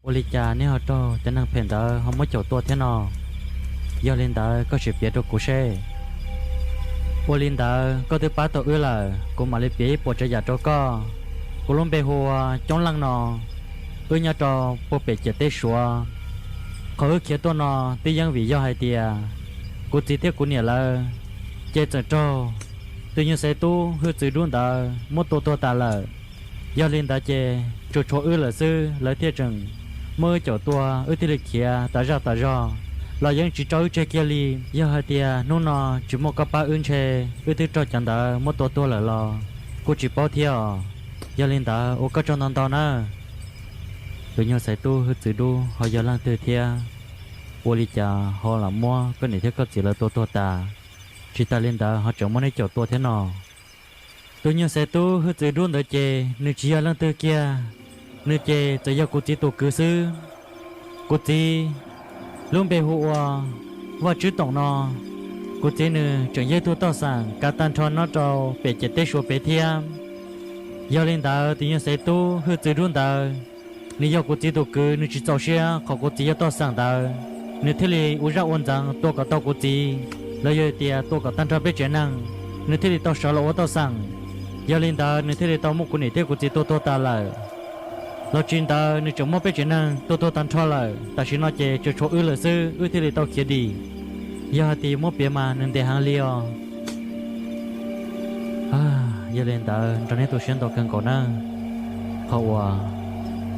Ua li cas neb ho raug cov neeg phem ntawd ho muab caum tua thiab no? Yog li ntawd koj sim piav rau kuv seb. Ua li ntawd koj twb pab tau wb lawm, kuv mam li piav ib puas tsav yam rau koj. Kuv lub npe hu ua Coob Leej no, wb nyob rau puag pem ciam teb Suav. Qhov wb khiav tuaj no twb yeej vim yog hais tias kuv txiv thiab kuv niam lawv ces txawm raug tus nyuag xaiv tub hwj txwv dub ntawd muab tua tuag tas lawm. Yog li ntawd ces tsuas tshuav wb lawm xwb, lawv thiaj tseem muab wb caum tua, wb thiaj li khiav tas zaj tas zog los yeej tsis tso wb tseg kiag li. Yog hais tias hnub no tsis muaj koj pab wb ntshe wb twb raug cov ntawd muab tua tuag lawm los kuj tsis paub thiab os. Yog li ntawd ua koj tsaug ntau ntau nawb. Tus nyuag xaiv tub hwj txwv dub ho yog leej twg thiab? Ua li cas ho lam muab koj niam thiab koj txiv lawv tua tuag tas, tsis tas li ntawd ho tseem muab neb caum tua thiab no? Tus nyuag xaiv tub hwj txwv dub ntawd ces nws tsis yog leej twg kiag, nws ces txawm yog kuv txiv tus kwv xwb. Kuv txiv lub npe hu ua Vaj Tswb Toom no. Kuv txiv nws tseem yog ib tug toj xeem kav tag nrho nyob rau pem ciam teb Suav pem thiab. Yog li ntawd tus nyuag xaiv tub hwj txwv dub ntawd, nws yog kuv txiv tus kwv, nws tsis txaus siab qhov kuv txiv yog toj xeem ntawd, nws thiaj li ua zaj ua ntxeev tua kom tau kuv txiv, los yog tias tua kom tag nrho peb tsev neeg, nws thiaj li tau sawv los ua toj xeem. Yog li ntawd nws thiaj li tau muab kuv niam thiab kuv txiv tua tuag tas lawm. Los tsis ntawd nws tseem muab peb tsev neeg tua tuag tag nrho lawm, tam sim no ces tsuas tshuav wb lawm xwb, wb thiaj li tau khiav dim. Yog hais tias muab piav mas nws ntev heev li os. Yog li ntawd nrog neb tu siab ntau kawg nkaus nawb, qhov uas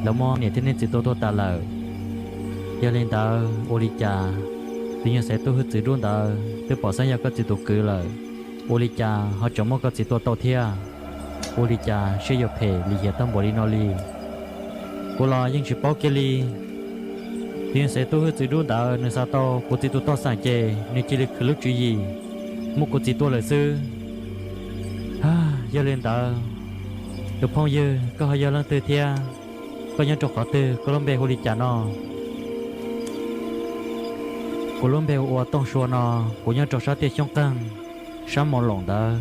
lawv muab niam thiab neb txiv tua tuag tas lawm. Yog li ntawd ua li cas tus nyuag xaiv tub hwj txwv dub ntawd twb pom xeeb yog koj txiv tus kwv lawm, ua li cas ho tseem muab koj txiv tua tau thiab? Ua li cas siab yuav phem lim hiam tag npaum li no li? Kuv los yeej tsis paub kiag li. Tus nyuag xaiv tub hwj txwv dub ntawd nws xav tau kuv txiv tus toj xeem ces nws cia li khwv lub tswv yim muab kuv txiv tua lawm xwb. Yog li ntawd, tus phooj ywg, koj ho yog leej twg thiab? Koj nyob rau qhov twg? Koj lub npe hu li cas no? Kuv lub npe hu ua Tooj Sua no, kuv nyob rau sab tiaj Xyoob Qeeg, sab Moos Loos ntawd.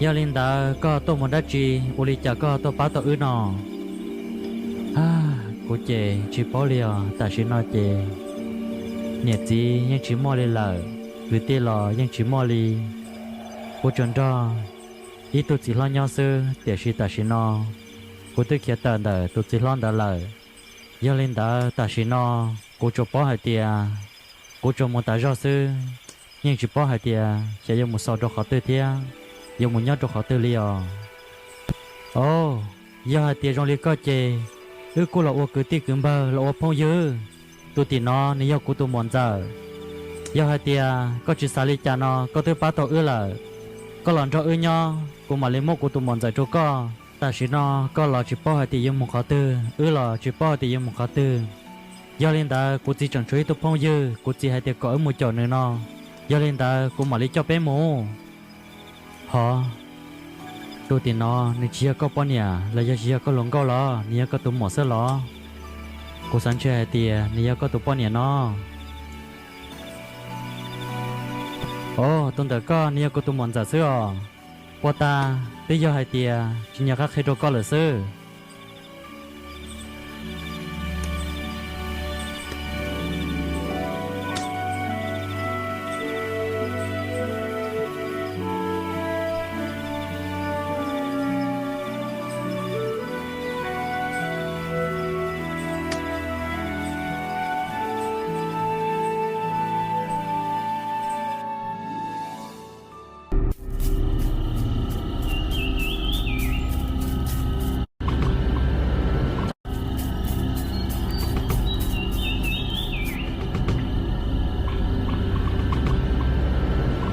Yog li ntawd koj tuaj mus dab tsi, ua li cas koj tuaj pab tau wb no? Kuv ces tsis paub li os, tam sim no ces niam txiv yeej tsis muaj li lawm, kwv tij los yeej tsis muaj li. Kuv tsuas nrog ib tug txiv hlob nyob xwb, tiam sis tam sim no kuv twb khiav tawm ntawm tus txiv hlob ntawd lawm. Yog li ntawd tam sim no kuv tsuas paub hais tias kuv tsuas mus tas zog xwb, yeej tsis paub hais tias xyov yuav mus xaus rau qhov twg thiab yuav mus nyob rau qhov twg li os. Os, yog hais tias zoo li koj ces wb kuj los ua kwv tij kwv npawg los ua phooj ywg. Tus tim no nws yog kuv tus muam ntxawm. Yog hais tias koj tsis xav li cas no koj twb pab tau wb lawm, koj los nrog wb nyob kuv mam li muab kuv tus muam ntxawm rau koj. Tam sim no koj los tsis paub hais tias yuav mus qhov twg, wb los tsis paub hais tias yuav mus qhov twg. Yog li ntawd kuv txiv tseem tshuav ib tug phooj ywg, kuv txiv hais tias kom wb mus caum nws no. Yog li ntawd kuv mam li coj peb mus. Hov, tus tim no nws tsis yog koj poj niam los yog tsis yog koj hluas nkauj los? Nws yog koj tus muam xwb los? Kuv xav ntshe hais tias nws yog koj tus poj niam no. Os, tus ntawm koj nws yog kuv tus muam ntxawm xwb os. Puag ta twb yog hais tias tsis nco qab qhia rau koj lawm xwb.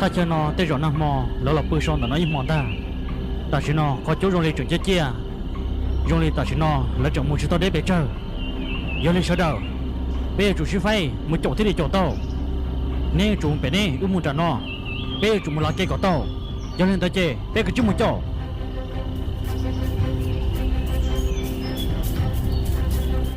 Thaj chaw no tej zaum nag hmo lawv los pw sau ntawm no ib hmo ntag. Tam sim no qhov cub zoo li tseem ciaj ciaj, zoo li tam sim no lawv tseem mus tsis tau deb pes tsawg. Yog li sawv daws, peb yuav tsum sib faib mus caum thiaj li caum tau. Neb yuav tsum mus pem neb, wb mus nram no, peb yuav tsum mus lav kev kom tau. Yog li ntawd ces peb kav tsij mus caum.